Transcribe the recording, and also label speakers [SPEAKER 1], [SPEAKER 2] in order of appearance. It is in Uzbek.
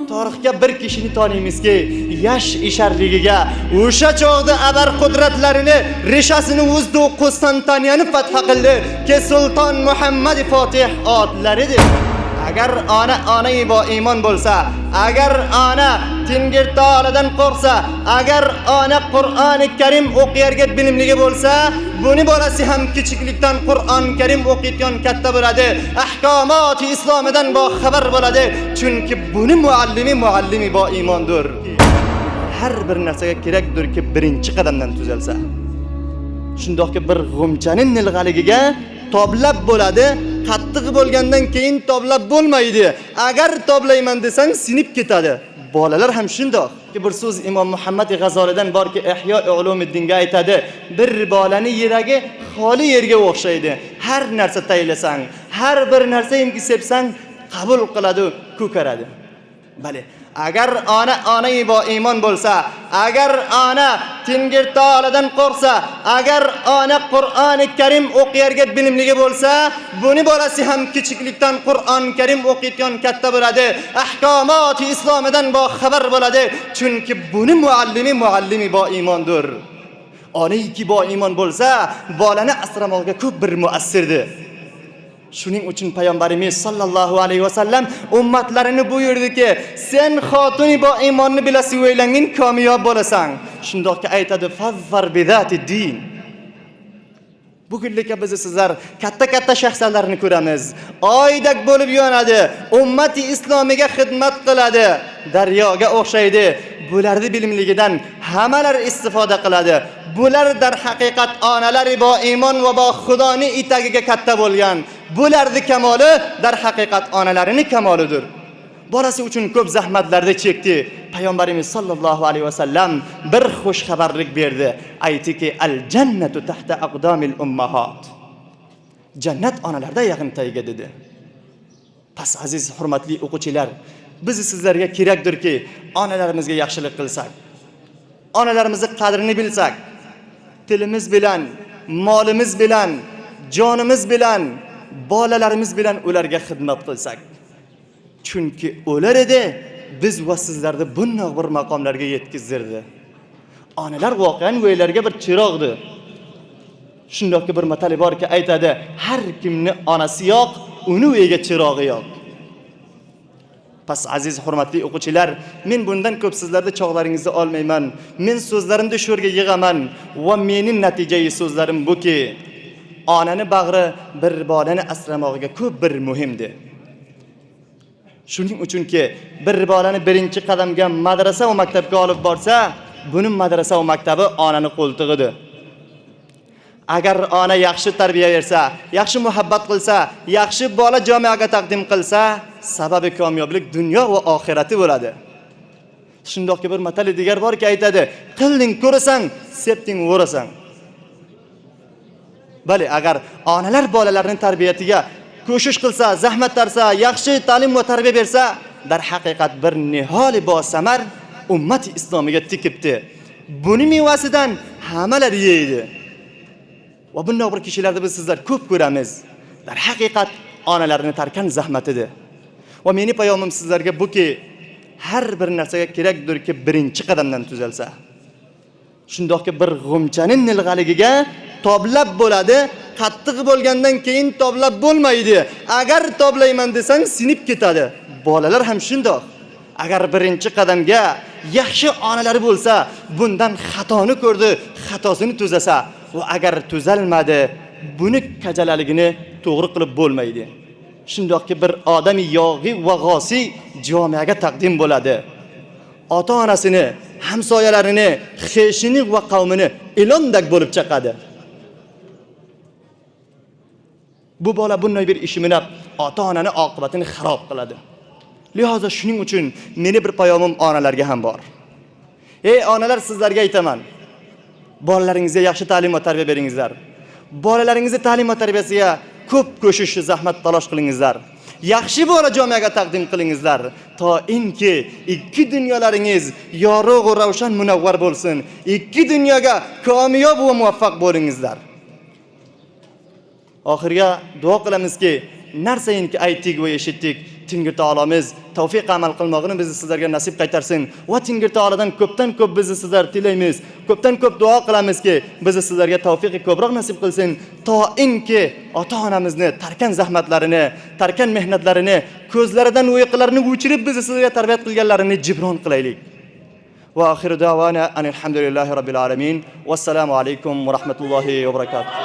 [SPEAKER 1] Tarixga bir kishini taniymizki, yash isharligiga o'sha chog'da abar qudratlarini rishasini uzdi, Konstantiniyani fath qildi, ki Sulton Muhammad Fotih otlaridir. Agar ona onai bo iymon bo'lsa, agar ona Tengir taoladan qo'rqsa, agar ona Qur'oni Karim o'qiyarga bilimligi bo'lsa, buni bolasi ham kichiklikdan Qur'on Karim o'qiyotgan katta bo'ladi, ahkomoti islomidan bo xabar bo'ladi, chunki buni muallimi muallimi bo iymondir. Har bir narsaga kerakdirki birinchi qadamdan tuzalsa. Shundoqki bir g'umchaning nilg'aligiga toblab bo'ladi, qattiq bo'lgandan keyin toblab bo'lmaydi. Agar toblayman desang sinib ketadi. Bolalar ham shundoq. Bir so'z Imom Muhammad G'azolidan borki, Ihyo Ulumiddinga aytadi, bir bolani yuragi xoli yerga o'xshaydi. Har narsa taylasang, har bir narsa imki sepsang qabul qiladi, ko'karadi. Bale, agar ona onai bo iymon bo'lsa, agar ona Tengir taoladan qo'rqsa, agar ona Qur'oni Karim o'qiyarga bilimligi bo'lsa, buni bolasi ham kichiklikdan Qur'on Karim o'qiyotgan katta bo'ladi, ahkomoti islomidan bo xabar bo'ladi, chunki buni muallimi muallimi bo iymondir. Onayki bo iymon bo'lsa, bolani asramoqga ko'p bir muassirdir. Shuning uchun payg'ambarimiz sallallohu alayhi vasallam ummatlarini buyurdiki, sen xotuni bo iymonni bilasi o'ylangin komiyob bo'lasan. Shundoqki aytadi, fazzar bizati din. Bugunlikka biz sizlar katta-katta shaxslarni ko'ramiz. Oydak bo'lib yonadi, ummati islomiga xizmat qiladi, daryoga o'xshaydi. Bularni bilimligidan hammalar istifoda qiladi. Bular dar haqiqat onalari bo iymon va bo Xudoni itagiga katta bo'lgan. Bularni kamoli dar haqiqat onalarining kamolidir. Bolasi uchun ko'p zahmatlarni chekdi. Payg'ambarimiz sallallohu alayhi vasallam bir xush xabarlik berdi. Aytdiki, al jannatu tahta aqdamil ummahat. Jannat onalarda yaqin tagiga dedi. Pas aziz hurmatli o'quvchilar, biz sizlarga kerakdirki, onalarimizga yaxshilik qilsak, onalarimizni qadrini bilsak, tilimiz bilan, molimiz bilan, jonimiz bilan, bolalarimiz bilan ularga xizmat qilsak. Chunki ular edi biz va sizlarni bundoq bir maqomlarga yetkazdirdi. Onalar voqean uylarga bir chiroqdi. Shundoqki bir matali borki aytadi, har kimni onasi yo'q, uni uyiga chirog'i yo'q. Pas aziz hurmatli o'quvchilar, men bundan ko'p sizlarni chog'laringizni olmayman. Men so'zlarimni shu yerga yig'aman va mening natijai so'zlarim buki, onani bag'ri bir bolani asramog'iga ko'p bir muhimdir. Shuning uchunki bir bolani birinchi qadamga madrasa va maktabga olib borsa, buning madrasa va maktabi onani qo'ltig'idir. Agar ona yaxshi tarbiya bersa, yaxshi muhabbat qilsa, yaxshi bola jamoaga taqdim qilsa, sababi kamyoblik dunyo va oxirati bo'ladi. Shundoqki bir matali digar borki aytadi, qilding ko'rasan, sepding o'rasan. Bali, agar onalar bolalarini tarbiyatiga ko'shish qilsa, zahmat tarsa, yaxshi ta'lim va tarbiya bersa, dar haqiqat bir niholi bosamar ummat islomiga tikibdi. Buni mevasidan hammalar yeydi. Va bunday bir kishilarni biz sizlar ko'p ko'ramiz. Dar haqiqat onalarini tarkan zahmatidir. Va meni payomim sizlarga buki, har bir narsaga kerakdirki birinchi qadamdan tuzalsa. Shundoqki bir g'umchaning nilg'aligiga toblab bo'ladi, qattiq bo'lgandan keyin toblab bo'lmaydi. Agar toblayman desang sinib ketadi. Bolalar ham shundoq. Agar birinchi qadamga yaxshi onalari bo'lsa, bundan xatoni ko'rdi, xatosini tuzasa, va agar tuzalmadi, buni kajalaligini to'g'ri qilib bo'lmaydi. Shundoqki bir odam yog'i va g'osi jamoaga taqdim bo'ladi. Ota-onasini, hamsoyalarini, xeshini va qavmini ilondak bo'lib chaqadi. Bu bola bunday bir ishi bilan ota-onani oqibatini xarob qiladi. Lihoza shuning uchun meni bir payomim onalarga ham bor. Ey onalar, sizlarga aytaman. Bolalaringizga yaxshi ta'lim va tarbiya beringizlar. Bolalaringizni ta'lim va tarbiyasiga ko'p ko'shish, zahmat talosh qilingizlar. Yaxshi bola jamoaga taqdim qilingizlar. To inki ikki dunyolaringiz yorug' va ravshan munavvar bo'lsin. Ikki dunyoga komiyob va muvaffaq bo'lingizlar. Oxirga duo qilamizki, Narsayinki aytdik va eshitdik. Tengri taolomiz tavfiq amal qilmog'ini bizni sizlarga nasib qaytarsin va Tengri taolodan ko'pdan ko'p bizni sizlar tilaymiz. Ko'pdan ko'p duo qilamizki, bizni sizlarga tavfiqi ko'proq nasib qilsin, toinki ota-onamizni tarkan zahmatlarini, tarkan mehnatlarini, ko'zlaridan uyqularni o'chirib bizni sizlarga tarbiyat qilganlarini jibron qilaylik. Va axiru davana anilhamdulillahi robbil alamin. Vassalomu alaykum va rahmatullohi va barakatuh.